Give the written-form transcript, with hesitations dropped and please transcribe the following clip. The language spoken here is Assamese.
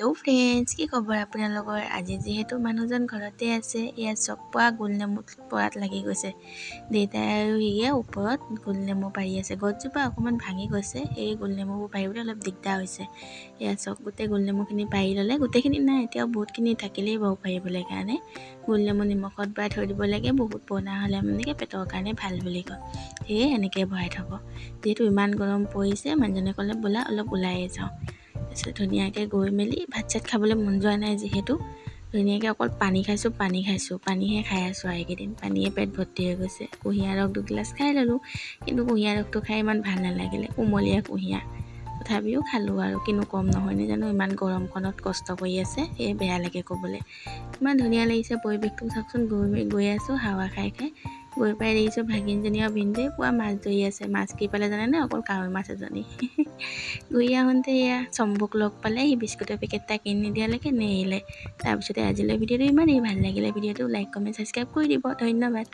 হেল্ল' ফ্ৰেণ্ডছ, কি খবৰ আপোনালোকৰ? আজি যিহেতু মানুহজন ঘৰতে আছে, ইয়াত চব পোৱা গোল নেমু পৰাত লাগি গৈছে। দেউতাই আৰু সিয়ে ওপৰত গোল নেমু পাৰি আছে। গছজোপা অকণমান ভাঙি গৈছে, সেই গোল নেমুবোৰ পাৰিবলৈ অলপ দিগদাৰ হৈছে। এয়া চাওক, গোটেই গোল নেমুখিনি পাৰি ল'লে। গোটেইখিনি নাই, এতিয়াও বহুতখিনি থাকিলেই বাৰু পাৰিবলৈ কাৰণে। গোল নেমু নিমখত ভৰাই থৈ দিব লাগে, বহুত পুৰণা হ'লে মানে কি পেটৰ কাৰণে ভাল বুলি কয়। সেয়ে এনেকৈ ভৰাই থ'ব। যিহেতু ইমান গৰম পৰিছে, মানুহজনে ক'লে ব'লা অলপ ওলায়ে যাওঁ। তাৰপিছত ধুনীয়াকৈ গৈ মেলি ভাত চাত খাবলৈ মন যোৱা নাই, যিহেতু ধুনীয়াকৈ অকল পানী খাইছোঁ, পানী খাইছোঁ, পানীহে খাই আছোঁ আৰু এইকেইদিন পানীয়ে পেট ভৰ্তি হৈ গৈছে। কুঁহিয়াৰ ৰস দুগিলাচ খাই ল'লোঁ, কিন্তু কুঁহিয়াৰ ৰসটো খাই ইমান ভাল নালাগিলে, কুমলীয়া কুঁহিয়াৰ। তথাপিও খালোঁ আৰু, কিনো কম নহয়নে জানো, ইমান গৰমখনত কষ্ট কৰি আছে, সেয়ে বেয়া লাগে ক'বলৈ। ইমান ধুনীয়া লাগিছে পৰিৱেশটো, চাওকচোন। গৈ গৈ আছোঁ হাৱা খাই খাই, গৈ পাই দেখিছোঁ ভাগিনজনী আৰু ভিনদেউৱে পূৰা মাছ ধৰি আছে। মাছ কি পালে জানেনে? অকল কাৱৈ মাছ এজনী। ঘূৰি আহোঁতে এয়া চম্বুক লগ পালে, সি বিস্কুটৰ পেকেট এটা কিনি নিদিয়ালৈকে নেৰিলে। তাৰপিছতে আজিলৈ ভিডিঅ'টো ইমানেই। ভাল লাগিলে ভিডিঅ'টো লাইক, কমেণ্ট, ছাবস্ক্ৰাইব কৰি দিব। ধন্যবাদ।